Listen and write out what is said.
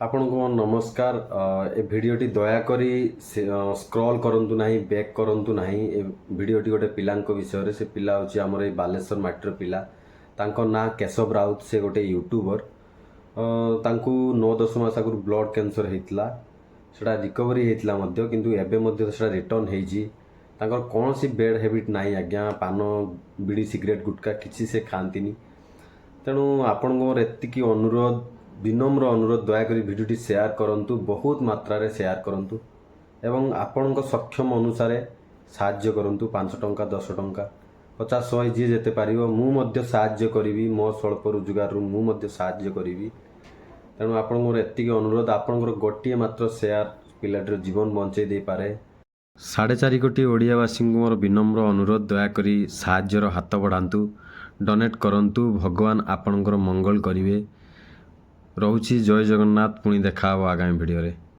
ଆପଣଙ୍କୁ ମୋର ନମସ୍କାର। ଏ ଭିଡ଼ିଓଟି ଦୟାକରି ସ୍କ୍ରଲ୍ କରନ୍ତୁ ନାହିଁ, ବ୍ୟାକ୍ କରନ୍ତୁ ନାହିଁ। ଏ ଭିଡ଼ିଓଟି ଗୋଟେ ପିଲାଙ୍କ ବିଷୟରେ। ସେ ପିଲା ହେଉଛି ଆମର ଏଇ ବାଲେଶ୍ୱର ମାଟିର ପିଲା। ତାଙ୍କ ନାଁ କେଶବ ରାଉତ। ସେ ଗୋଟେ ୟୁଟ୍ୟୁବର। ତାଙ୍କୁ 9-10 ମାସ ଆଗରୁ ବ୍ଲଡ଼ କ୍ୟାନ୍ସର ହେଇଥିଲା। ସେଟା ରିକଭରି ହେଇଥିଲା ମଧ୍ୟ, କିନ୍ତୁ ଏବେ ମଧ୍ୟ ସେଟା ରିଟର୍ନ ହେଇଛି। ତାଙ୍କର କୌଣସି ବେଡ୍ ହ୍ୟାବିଟ୍ ନାହିଁ ଆଜ୍ଞା। ପାନ, ବିଡ଼ି, ସିଗାରେଟ୍, ଗୁଟକା କିଛି ସେ ଖାଆନ୍ତିନି। ତେଣୁ ଆପଣଙ୍କୁ ମୋର ଏତିକି ଅନୁରୋଧ, ବିନମ୍ର ଅନୁରୋଧ, ଦୟାକରି ଭିଡ଼ିଓଟି ସେୟାର କରନ୍ତୁ, ବହୁତ ମାତ୍ରାରେ ସେୟାର କରନ୍ତୁ ଏବଂ ଆପଣଙ୍କ ସକ୍ଷମ ଅନୁସାରେ ସାହାଯ୍ୟ କରନ୍ତୁ। 5 ଟଙ୍କା, 10 ଟଙ୍କା, 50, 100, ଯିଏ ଯେତେ ପାରିବ। ମୁଁ ମଧ୍ୟ ସାହାଯ୍ୟ କରିବି। ମୋ ସ୍ୱଳ୍ପ ରୋଜଗାରରୁ ମୁଁ ମଧ୍ୟ ସାହାଯ୍ୟ କରିବି। ତେଣୁ ଆପଣଙ୍କୁ ମୋର ଏତିକି ଅନୁରୋଧ, ଆପଣଙ୍କର ଗୋଟିଏ ମାତ୍ର ସେୟାର ପିଲାଟିର ଜୀବନ ବଞ୍ଚେଇ ଦେଇପାରେ। 4.5 କୋଟି ଓଡ଼ିଆବାସୀଙ୍କୁ ମୋର ବିନମ୍ର ଅନୁରୋଧ, ଦୟାକରି ସାହାଯ୍ୟର ହାତ ବଢ଼ାନ୍ତୁ, ଡୋନେଟ୍ କରନ୍ତୁ। ଭଗବାନ ଆପଣଙ୍କର ମଙ୍ଗଳ କରିବେ। ରହୁଛି, ଜୟ ଜଗନ୍ନାଥ। ପୁଣି ଦେଖା ହେବ ଆଗାମୀ ଭିଡ଼ିଓରେ।